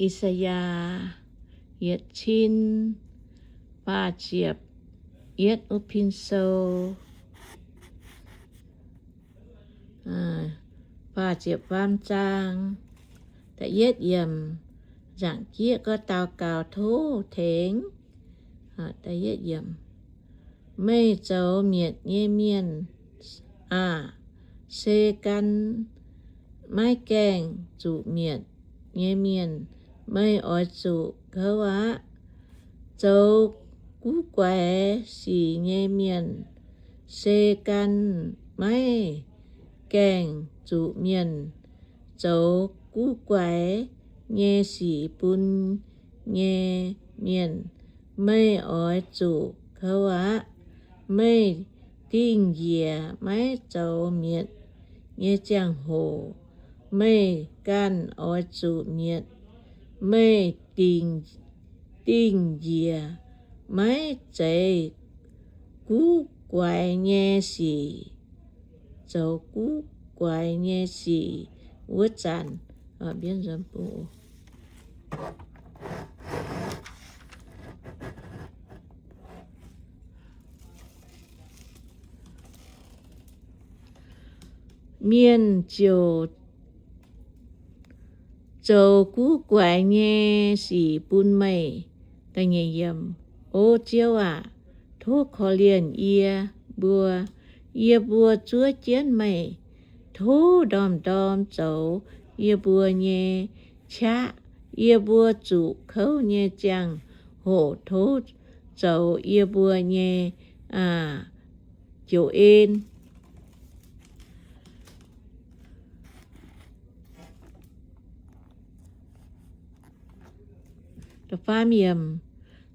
I^saa^yaa yietc cin faah ziepc yietv, wuov pin sou faah ziepc faam zaang. Da'yietv yiemc, nzaangc jieqv gorngv daux gaux tov tengx. Meih zoux mietc nyei mienh aah! Se gan maiv gaengh zuqc mietc nyei mienh meih oix zuqc kouv aqv. Zoux guv guaix sic nyei mienh, se gan maiv gaengh zuqc mienh zoux guv guaix nyei sic bun nyei mienh, meih oix zuqc kouv aqv. Meih dingh njiec maiv zoux mietc nyei ziangh hoc, meih ganh oix zuqc mietc. Meih dingh njiec maiv zeiz guv guaix nyei sic, zoux guv guaix nyei sic wuov zanc, mienh ziouc zoux guv guaix nyei sic bun meih. O Ziouv aac, tov korv-lienh yie mbuo. Yie mbuo zuov jienv meih. Tov ndorm-ndorm zoux yie mbuo nyei qaqv. Yie mbuo zuqc kouv nyei ziangh hoc tov zoux yie mbuo nyei joux en.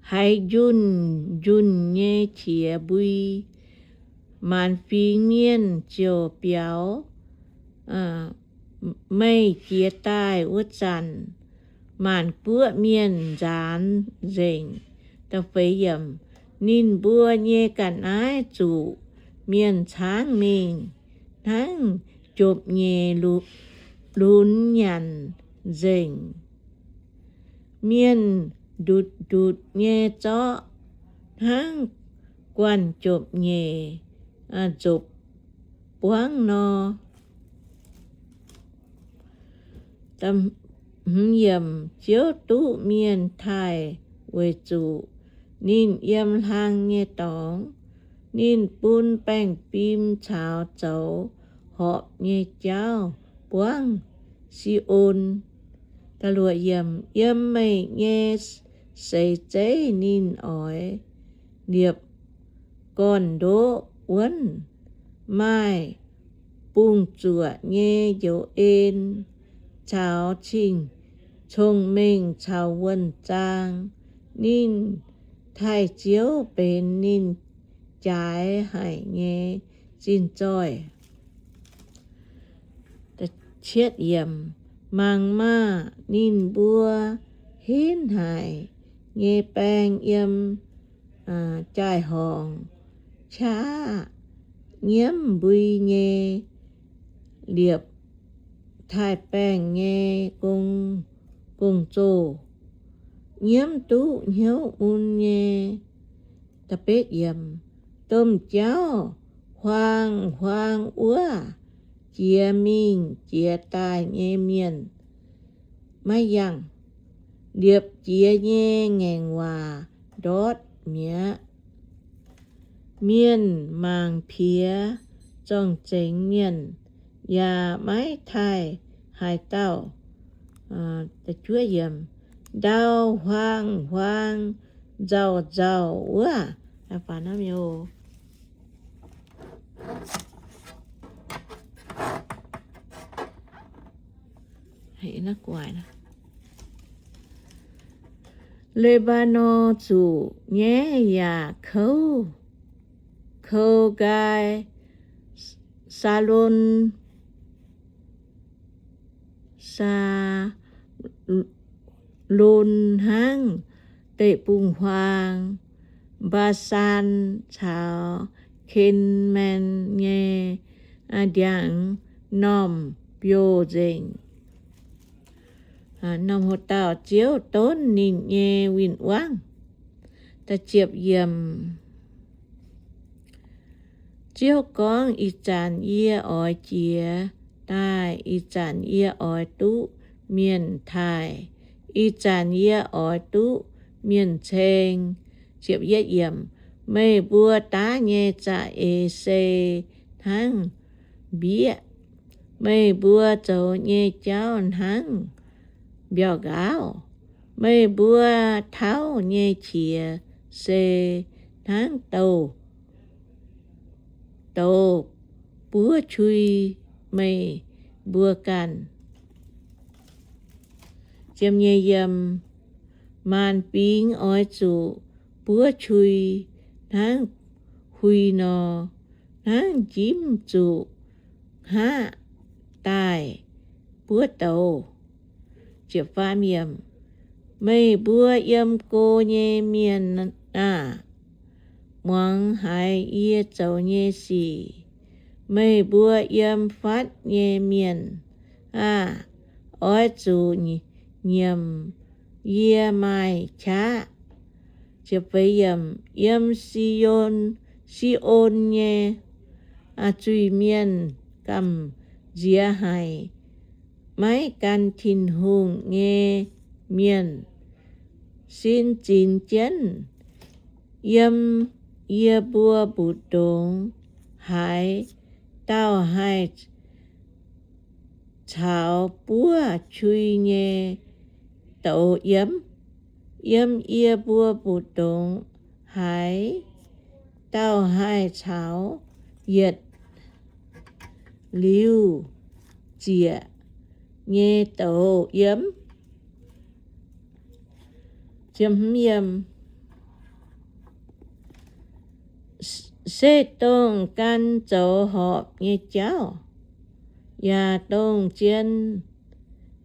Haiz njunh njunh nyei qiex mbui, maanc fingx mienh ziouc biaux. Meih jiez daaih wuov zanc, maanc guoqv mienh nzaanx nzengc. Ninh mbuo nyei ga'naaiv zuqc mienh caangv mingh hnangv jopv-nyeic lunx nyanc nzengc. Mienh ndutc ndutc nyei zorqv hnangv guanh jopv-nyeic nzopv buangv nor. Ziouv duqv mienh taaih weic zuqc ninh yiem hlang nyei dorngx. Ninh bun baengh fim caux zoux horpc nyei jauv buangv Si^on. Yiem meih nyei seix zeiv ninh oix liepc gorn-ndoqv wuonv, maaih bungx-zuoqc nyei njoux en caux cing-cong-mengh caux wuonh zaang. Ninh taaih Ziouv benx ninh jaaix haic nyei zinh zoih. Mangc maah! Ninh mbuo henv haic nyei baeng yiem jaai-horngc qaqv nyiemv mbui nyei liepc taaih-baengh nyei gong-zoh, nyiemv duqv hnyouv mun nyei. Domh jauv huaang-huaang wuov, jiex mingh jiex daaih nyei mienh maiv yangh. Liepc jiez nyei ngaengc waac ndortv mi'aqv. Mienh mangc piex zorng-zengx mienh, yaac maiv taaih haaix dauh. Ndau huaang-huaang nzauh nzauh wuov, Lebaanor zuqc nyaiv yaac kouv, kouv nqaai Saalon, Saalon hnangv deic-bung-huaang. Mbaa^san caux Ken^men nyei ndiangx-normh biouv nzengc. Norm haaix dauh Ziouv donv ninh nyei win-wangv. Ziouv gorngv, Ih zanc yie oix jiez daaih, ih zanc yie oix duqv mienh taaih, ih zanc yie oix duqv mienh ceng. Meih mbuo daav nyei za'eix se hnangv mbieqv, meih mbuo zoux nyei jauv hnangv mbiauh nqaauv, meih mbuo tauv nyei qiex se hnangv douz, douz buov qui meih mbuo ganh. Maanc fingx oix zuqc buov qui hnangv huih nor, hnangv njimv zuqc hngaqv daaih buov douz. Meih mbuo yiem go nyei mienh aah! Muangx haiz yie zoux nyei sic. Meih mbuo yiem fatv nyei mienh aah! Oix zuqc nyiemc yie maaih qaqv. Yiem Si^on, Si^on nyei zuiz-mienh gamh nziex haic, maiv gan Tin-Hungh nyei mienh sin zinx jienv. Yiem yie mbuo mbu'ndongx haaix dauh haih caux buov qui nyei douz yiem? Yiem yie mbuo mbu'ndongx haaix dauh haih caux yietc liuz zieqc nyei douz yiem? Se dongh gan zoux horpc nyei jauv, yaac dongh zien,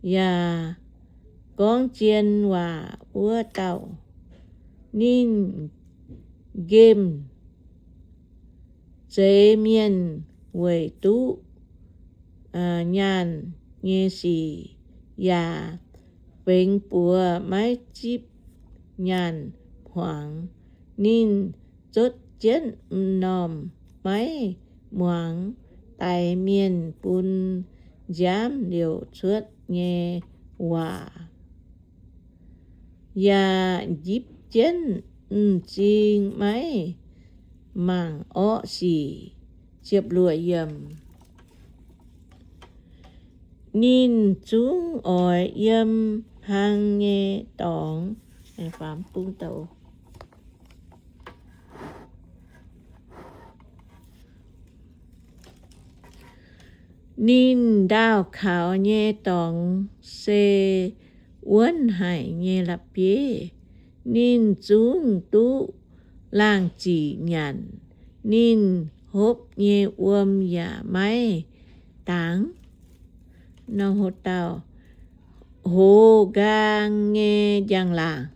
yaac gorngv zien waac wuov dauh. Ninh nqemh zeix mienh weic duqv nyaanh nyei sic, yaac fengx buoz maiv zipv nyaanh hmuangx. Ninh zotv jienv m'normh maiv muangx daix mienh bun nziaamv liouc cuotv nyei waac, yaac njipv jienv m'zing maiv mangc orqv sic. Ninh zungv oix yiem hlang nyei dorngx. Ninh ndaauh kaux nyei dorngx se wuonv haic nyei la'bieiv. Ninh zungv duqv laangh ziqc nyanc. Ninh hopv nyei wuom yaac maiv dangx. Hoz nqaang nyei njang-laangc.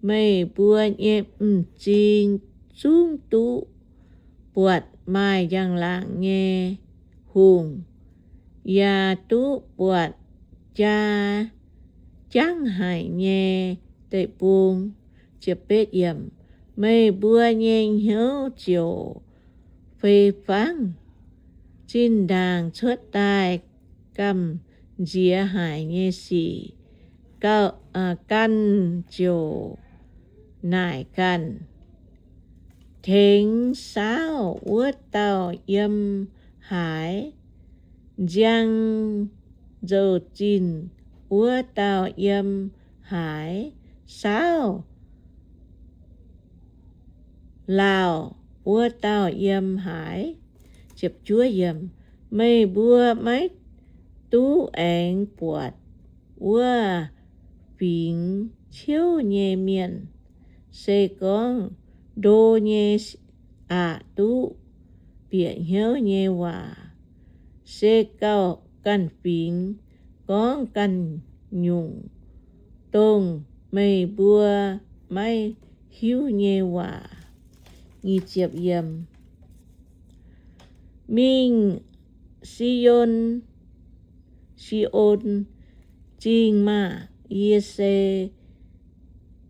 Meih mbuo nyei m'zing zungv duqv buatc maaih njang-laangc nyei hungh, yaac duqv buatc jaa jangv haic nyei deic-bung. Meih mbuo nyei hnyouv ziouc fei fangv. Zinh ndaangc cuotv daaih gamh nziex haic nyei sic, ganh ziouc naaic ganh, Tengx saauv wuov dauh yiem haaix? Nziang nzou-zinh wuov dauh yiem haaix? Saauv lauh wuov dauh yiem haaix? Meih mbuo maiv duqv aengx buatc wuov fingx ciouv nyei mienh, se gorngv ndo nyei aqc duqv bieqc hnyouv nyei waac, se gauh ganh fingx gorngv ganh nyungc dongh meih mbuo maiv hiuv nyei waac. Mingh Si^on Si^on Zingh maah! Yie se,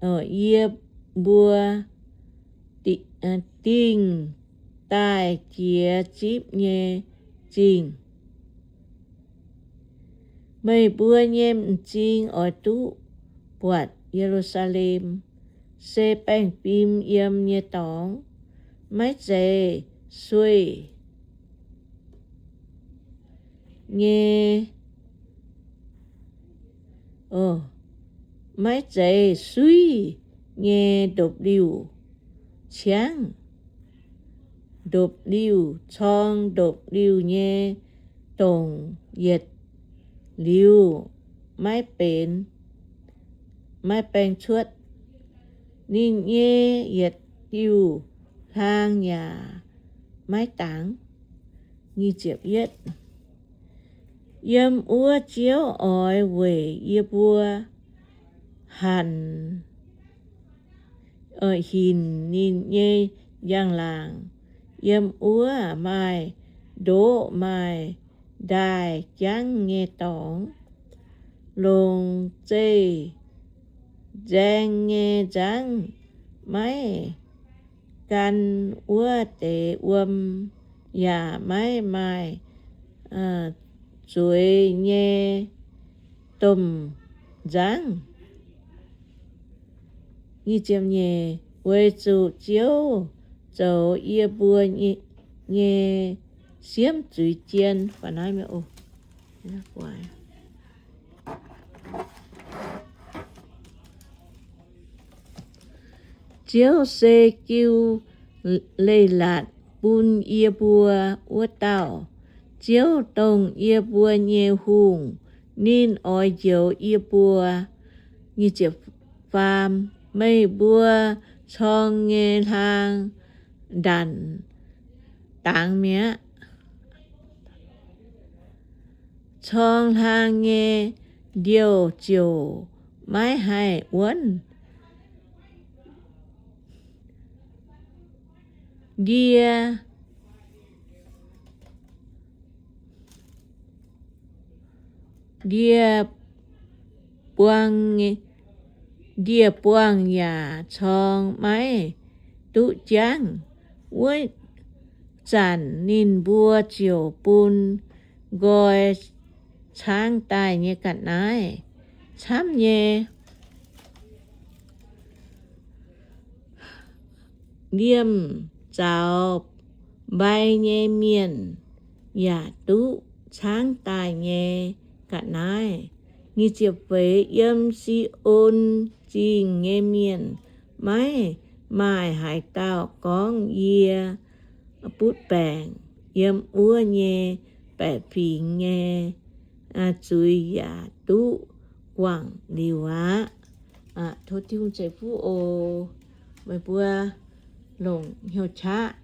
yie mbuo dingh daaih jiex zipv nyei zingh. Meih mbuo nyei m'zing oix duqv buatc Ye^lu^saa^lem, se baengh fim yiem nyei dorngx, maiv zeiz sueih nyei, maiv zeiz suiv nyei ndopv-liuh ciangv, ndopv-liuh corng ndopv-liuh nyei dongc yietc liuz maiv benx, maiv baeng cuotv. Ninh nyei yietc diuh hlaang yaac maiv dangx. Yiem wuov Ziouv oix weic yie mbuo hanc hinc ninh nyei njang-laangc. Yiem wuov maaih ndoqv maaih ndaaih jangv nyei dorngx, longc zeih nzaeng nyei nzangv, maiv gan wuov deix wuom, yaac maiv maaih zueiz nyei domh nzangv. Weic zuqc Ziouv zoux yie mbuo nyei siemv zuiz jien. Ziouv se Giu^le^aatc bun yie mbuo wuov dauh, Ziouv dongh yie mbuo nyei hungh, ninh oix njoux yie mbuo. Faam, meih mbuo corng nyei hlaang ndanc dangx mi'aqv. Corng hlaang nyei ndiouh ziouc maiv haih wuonv. Ndie, ndie buang, ndie-buangh yaac corng maiv duqv jangv. Wuov zanc ninh mbuo ziouc bun nqoi caangv daaih nyei ga'naaiv camv nyei liemh zaux mbai nyei mienh yaac duqv caangv daaih nyei ga'naaiv. Yiem Si^on Zingh nyei mienh maiv maaih haaix dauh gorngv, Yie butv baengc. Yiem wuov nyei baeqc fingx nyei zuiz yaac duqv guangc liuz aqv. Tov Tin-Hungh ceix fuqv oc. Meih mbuo longc hnyouv qaqv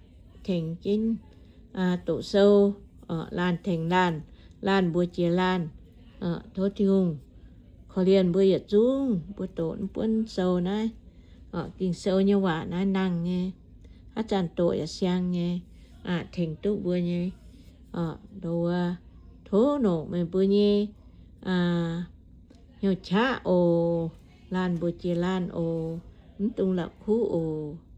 tengx jienv doqc sou, laanh tengx laanh, laanh mbuox jiex laanh. Tov Tin-Hungh korv-lienh mbuo yietc zungv mbuo doqc mv buonv sou naaiv, Ging-Sou nyei waac naaiv nangh nyei, haaix zanc doqc yaac siang nyei. Tengx duqv mbuo nyei, ndo wuov, tov longc meih mbuo nyei hnyouv qaqv oc. Laanh mbuox jiex laanh oc. Mv dungx la'kuqv oc.